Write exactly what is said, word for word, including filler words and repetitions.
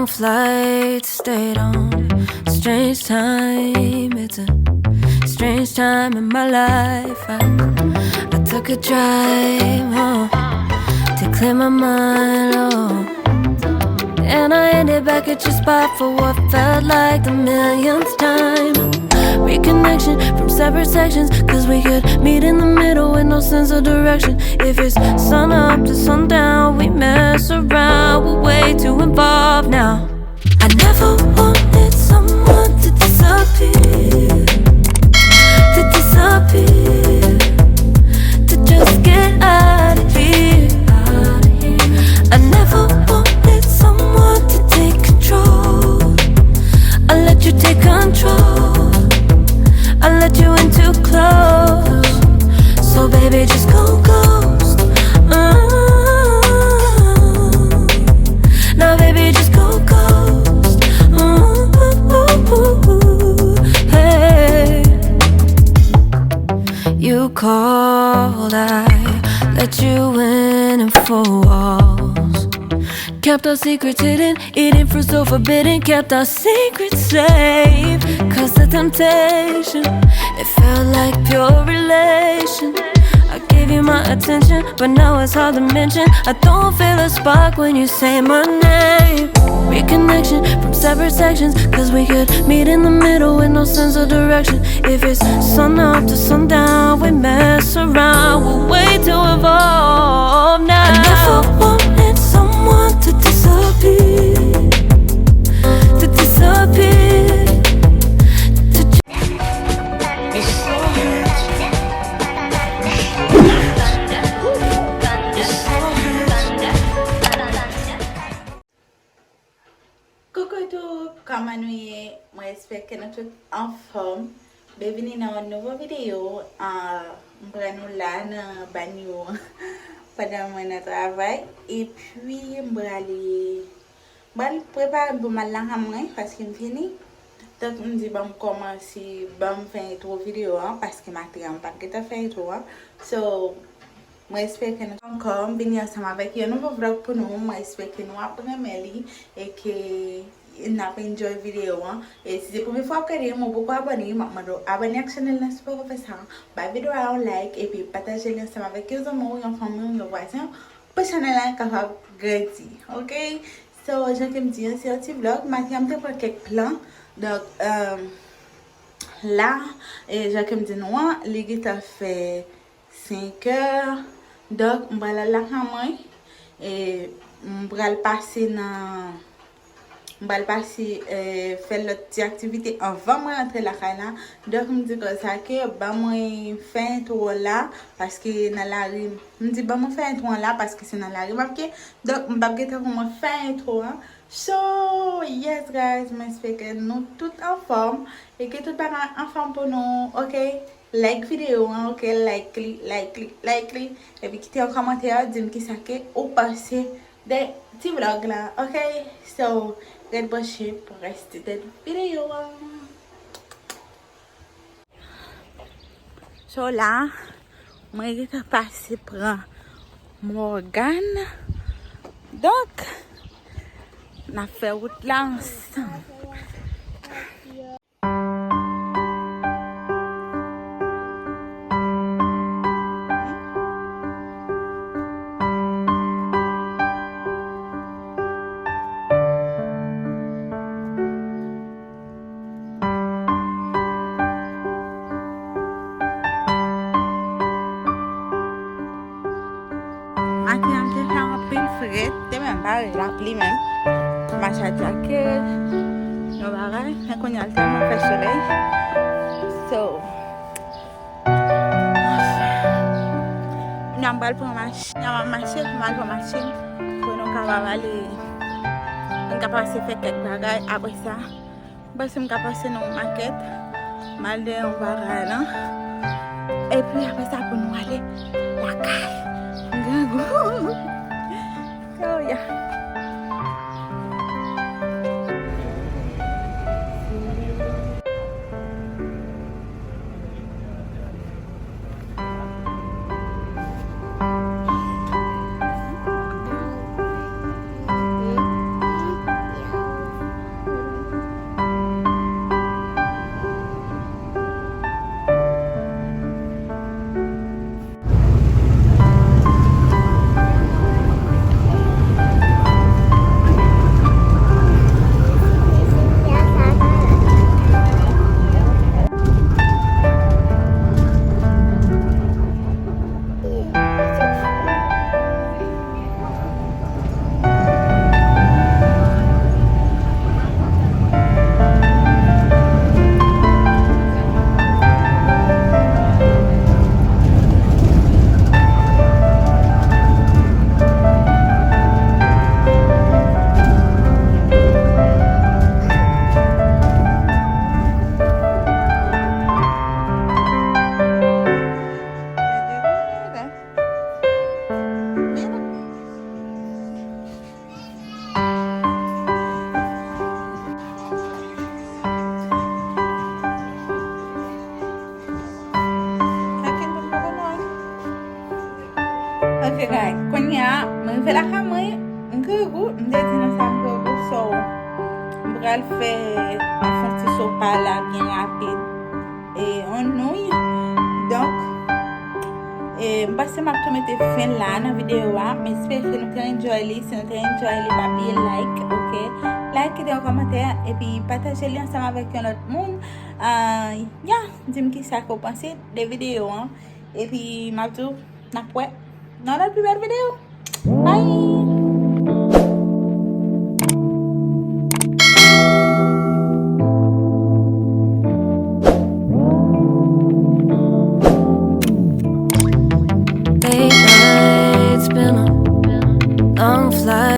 Flight stayed on. Strange time, it's a strange time in my life. I, I took a drive, oh, to clear my mind, oh. And I ended back at your spot for what felt like the millionth time. Reconnection from separate sections, 'cause we could meet in the middle with no sense of direction. If it's sun up to sundown, we mess around. We're way too involved now. I never wanted someone to disappear, to disappear, to just get out of here. I never wanted someone to take control. I let you take control. I let you in too close. So baby, just go ghost. Mm. Now baby, just go ghost. Mm. Hey. You called, I let you in and four walls. Kept our secrets hidden, eating fruit so forbidden. Kept our secrets safe, 'cause the temptation, it felt like pure relation. I gave you my attention, but now it's hard to mention. I don't feel a spark when you say my name. Reconnection from separate sections, 'cause we could meet in the middle with no sense of direction. If it's sun up to sundown, we mess around. We're way too involved now. I never wanted someone to disappear, to disappear, to Coucou tout, kòman nou ye? Mwen espere ke nou tout anfòm. Byenvini nan yon nouvo videyo. Ah, m pran nou la nan banyo an pandan mwen nan travay. Epi m prale, m pral prepare m pou m al lakay mwen paske m fini. Donk m di ban m kòmanse, ban m fè entwo videyo an paske maten an m pa t gentan fè entwo an. So, mwen espere ke nou ankò, m vini ansanm avèk yon nouvo vlog pou nou. Mwen espere ke nou ap renmen li e ke n ap enjoy videyo an. E si se premye fwa w ap gade m, ou poko abòne, m ap mande w abòne ak chanèl la si w poko fè sa. Bay videyo a yon like epi pataje li ansanm avèk yon zanmi w, yon fanmi w, yon vwazen w, pou chanèl la kapab grandi, oke? So, jan ke m di an, se yon ti vlog. Maten an, m te pran kèk plan. Donk, euh, la, e jan ke m di nou an, li gentan fè senkè. Donk, m pral al lakay mwen. E m pral pase nan, m pral pase, e, fè lòt ti aktivite anvan mwen rantre lakay la. Donk, m di konsa ke ban mwen fè entwo la, paske nan lari, m di ban mwen fè entwo la, paske se nan lari m ap ye. Donk, m p ap gentan pou mwen fè entwo an. So, yes, guys, mwen espere ke nou tout anfòm e ke tout bagay anfòm pou nou, oke? Like videyo an, oke? Like li, like li, like li. Epi kite yon kòmantè, di m kisa ke ou panse de ti vlog la, oke? So, ret branche pou reste de videyo an. So la, mwen gentan pase pran Morgan. Donk, n ap fè wout la ansanm. Maten an te fè anpil frèt, te menm pare lapli menm. M a chak jakèt, yon bagay, men kounye a l tèlman fè solèy. So, kounye a m pral pran machin, m ap mache pou m al pran machin, pou nou kapab ale, pou n ka pase fè kèk bagay. Apre sa, m panse m ka pase nan yon makèt, m al dèyè yon bagay la. Epi apre sa, pou nou ale lakay grangou. So, yeah. Fè lakay mwen, m grangou, m te di nou sa, m grangou, so m pral fè yon ti sopa la byen rapid e on nouy. Donk, e m panse m ap tou mete fen la nan videyo a. M espere ke nou te enjoy li. Si nou te enjoy li, pa bliye like, ok? Like, kite yon kòmantè, epi pataje li ansanm avèk yon lòt moun. Ah, ya, di m kisa ke w panse de videyo an. Epi m ap di w, n ap wè nan lòt pi bèl videyo. Bye!